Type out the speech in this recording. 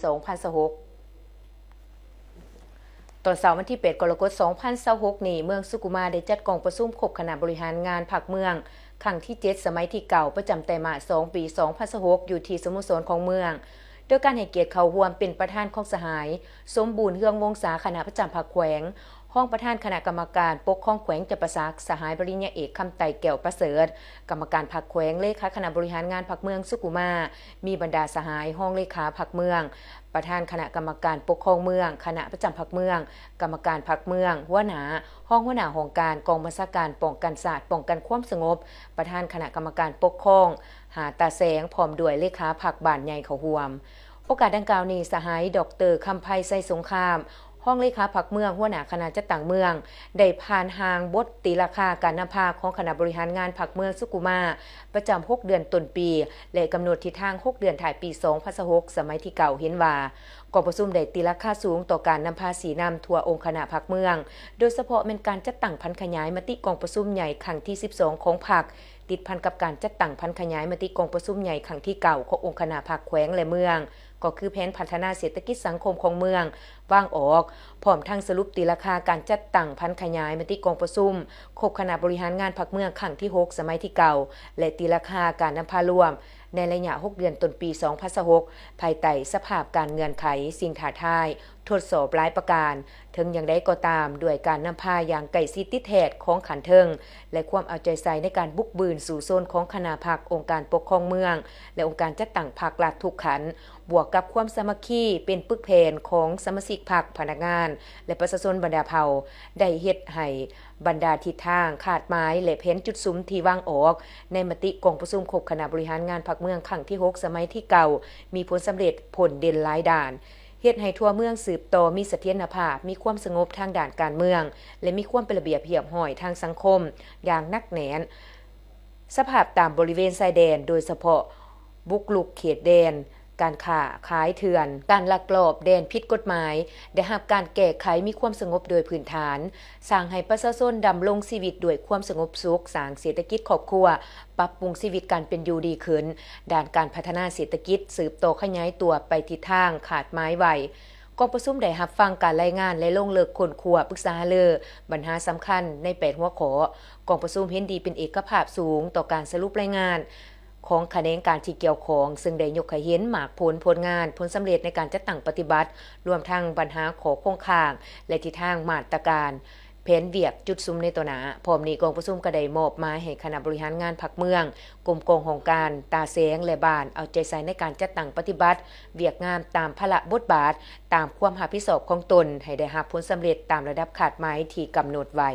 ສອງພັນຊາວຫົກ. ຕອນເຊົ້າວັນທີແປດ ກໍລະກົດ ສອງພັນຊາວຫົກນີ້ ເມືອງສຸຂຸມາໄດ້ຈັດກອງປະຊຸມຄົບຄະນະບໍລິຫານງານພັກເມືອງ ຄັ້ງທີເຈັດ ສະໄໝທີເກົ້າ ປະຈຳໄຕມາດສອງ ປີສອງພັນຊາວຫົກ ຢູ່ທີ່ສະໂມສອນຂອງເມືອງ ໂດຍການໃຫ້ກຽດເຂົ້າຮ່ວມເປັນປະທານຂອງສະຫາຍ ສົມບູນ ເຮືອງວົງສາ ຄະນະປະຈຳພັກແຂວງ, ຮອງປະທານຄະນະກຳມະການປົກຄອງແຂວງຈຳປາສັກ ສະຫາຍປະລິນຍາເອກ ຄຳໄຕ ແກ້ວປະເສີດ, ກຳມະການພັກແຂວງ, ເລຂາຄະນະບໍລິຫານງານພັກເມືອງສຸຂຸມາ, ມີບັນດາສະຫາຍຮອງເລຂາພັກເມືອງ, ປະທານຄະນະກຳມະການປົກຄອງເມືອງ, ຄະນະປະຈຳພັກເມືອງ, ກຳມະການພັກເມືອງ, ຫົວໜ້າ, ຮອງຫົວໜ້າຫ້ອງການກອງບັນຊາການປ້ອງກັນຊາດ, ປ້ອງກັນຄວາມສະຫງົບ, ປະທານຄະນະກຳມະການປົກຄອງ ຫາດຕາແສງ ພ້ອມດ້ວຍເລຂາພັກບ້ານໃຫຍ່ເຂົ້າຮ່ວມ. ໂອກາດດັ່ງກ່າວນີ້, ສະຫາຍ ດອກເຕີ ຄຳໄພ ໄຊສົງຄາມ ຮອງເລຂາພັກເມືອງ, ຫົວໜ້າຄະນະຈັດຕັ້ງເມືອງ ໄດ້ຜ່ານຮ່າງບົດຕີລາຄາການນຳພາຂອງຄະນະບໍລິຫານງານພັກເມືອງສຸຂຸມາ ປະຈຳຫົກເດືອນຕົ້ນປີ ແລະ ກຳນົດທິດທາງຫົກເດືອນທ້າຍປີສອງພັນຊາວຫົກ ສະໄໝທີເກົ້າ ເຫັນວ່າ ກອງປະຊຸມໄດ້ຕີລາຄາສູງຕໍ່ການນຳພາຊີ້ນຳທົ່ວອົງຄະນະພັກເມືອງ, ໂດຍສະເພາະແມ່ນການຈັດຕັ້ງຜັນຂະຫຍາຍມະຕິກອງປະຊຸມໃຫຍ່ຄັ້ງທີສິບສອງຂອງພັກ, ຕິດພັນກັບການຈັດຕັ້ງຜັນຂະຫຍາຍມະຕິກອງປະຊຸມໃຫຍ່ຄັ້ງທີເກົ້າຂອງອົງຄະນະພັກແຂວງ ແລະ ເມືອງ, ກໍຄືແຜນພັດທະນາເສດຖະກິດສັງຄົມຂອງເມືອງວາງອອກ, ພ້ອມທັງສະຫຼຸບຕີລາຄາການຈັດຕັ້ງຜັນຂະຫຍາຍມະຕິກອງປະຊຸມຄົບຄະນະບໍລິຫານງານພັກເມືອງຄັ້ງທີຫົກ ສະໄໝທີເກົ້າ ແລະ ຕີລາຄາການນຳພາລວມໃນໄລຍະຫົກເດືອນຕົ້ນປີສອງພັນຊາວຫົກ ພາຍໃຕ້ສະພາບການເງື່ອນໄຂ, ສິ່ງທ້າທາຍ, ທົດສອບຫຼາຍປະການ. ເຖິງຢ່າງໃດກໍຕາມ, ດ້ວຍການນຳພາຢ່າງໃກ້ຊິດຕິດແທດຂອງຂັ້ນເທິງ ແລະ ຄວາມເອົາໃຈໃສ່ໃນການບຸກບືນສູ້ຊົນຂອງຄະນະພັກ, ອົງການປົກຄອງເມືອງ ແລະ ອົງການຈັດຕັ້ງພັກລັດທຸກຂັ້ນ, ບວກກັບຄວາມສາມັກຄີເປັນປຶກແຜ່ນຂອງສະມາຊິກພັກ, ພະນັກງານ ແລະ ປະຊາຊົນບັນດາເຜົ່າ ໄດ້ເຮັດໃຫ້ບັນດາທິດທາງ, ຄາດໝາຍ ແລະ ແຜນຈຸດສຸມທີ່ວາງອອກໃນມະຕິກອງປະຊຸມຄົບຄະນະບໍລິຫານງານພັກເມືອງຄັ້ງທີຫົກ ສະໄໝທີເກົ້າ ມີຜົນສຳເລັດພົ້ນເດັ່ນຫຼາຍດ້ານ, ເຮັດໃຫ້ທົ່ວເມືອງສືບຕໍ່ມີສະຖຽນນະພາບ, ມີຄວາມສະຫງົບທາງດ້ານການເມືອງ ແລະ ມີຄວາມເປັນລະບຽບຮຽບຮ້ອຍທາງສັງຄົມຢ່າງໜັກແໜ້ນ. ສະພາບຕາມບໍລິເວນຊາຍແດນ, ໂດຍສະເພາະບຸກລຸກເຂດແດນ, ການຄ້າຂາຍເຖື່ອນ, ການລັກລອບແລ່ນຜິດກົດໝາຍ ໄດ້ຮັບການແກ້ໄຂ, ມີຄວາມສະຫງົບໂດຍພື້ນຖານ, ສ້າງໃຫ້ປະຊາຊົນດຳລົງຊີວິດດ້ວຍຄວາມສະຫງົບສຸກ, ສ້າງເສດຖະກິດຄອບຄົວ, ປັບປຸງຊີວິດການເປັນຢູ່ດີຂຶ້ນ, ດ້ານການພັດທະນາເສດຖະກິດສືບຕໍ່ຂະຫຍາຍຕົວໄປທິດທາງຄາດໝາຍໄວ້. ກອງປະຊຸມໄດ້ຮັບຟັງການລາຍງານ ແລະ ລົງເລິກຄົ້ນຄວ້າ, ປຶກສາຫາລືບັນຫາສຳຄັນໃນແປດຫົວຂໍ້. ກອງປະຊຸມເຫັນດີເປັນເອກະພາບສູງຕໍ່ການສະຫຼຸບລາຍງານຂອງຂະແໜງການທີ່ກ່ຽວຂ້ອງ, ເຊິ່ງໄດ້ຍົກໃຫ້ເຫັນໝາກຜົນ, ຜົນງານ, ຜົນສຳເລັດໃນການຈັດຕັ້ງປະຕິບັດ, ລວມທັງບັນຫາຂໍ້ຄົງຄ້າງ ແລະ ທິດທາງມາດຕະການແຜນວຽກຈຸດສຸມໃນຕໍ່ໜ້າ. ພ້ອມນີ້, ກອງປະຊຸມກໍໄດ້ມອບໝາຍໃຫ້ຄະນະບໍລິຫານງານພັກເມືອງ, ກົມກອງຫ້ອງການ, ຕາແສງ ແລະ ບ້ານ ເອົາໃຈໃສ່ໃນການຈັດຕັ້ງປະຕິບັດວຽກງານຕາມພາລະບົດບາດ, ຕາມຄວາມຮັບຜິດຊອບຂອງຕົນ, ໃຫ້ໄດ້ຮັບຜົນສຳເລັດຕາມລະດັບຄາດໝາຍທີ່ກຳນົດໄວ້.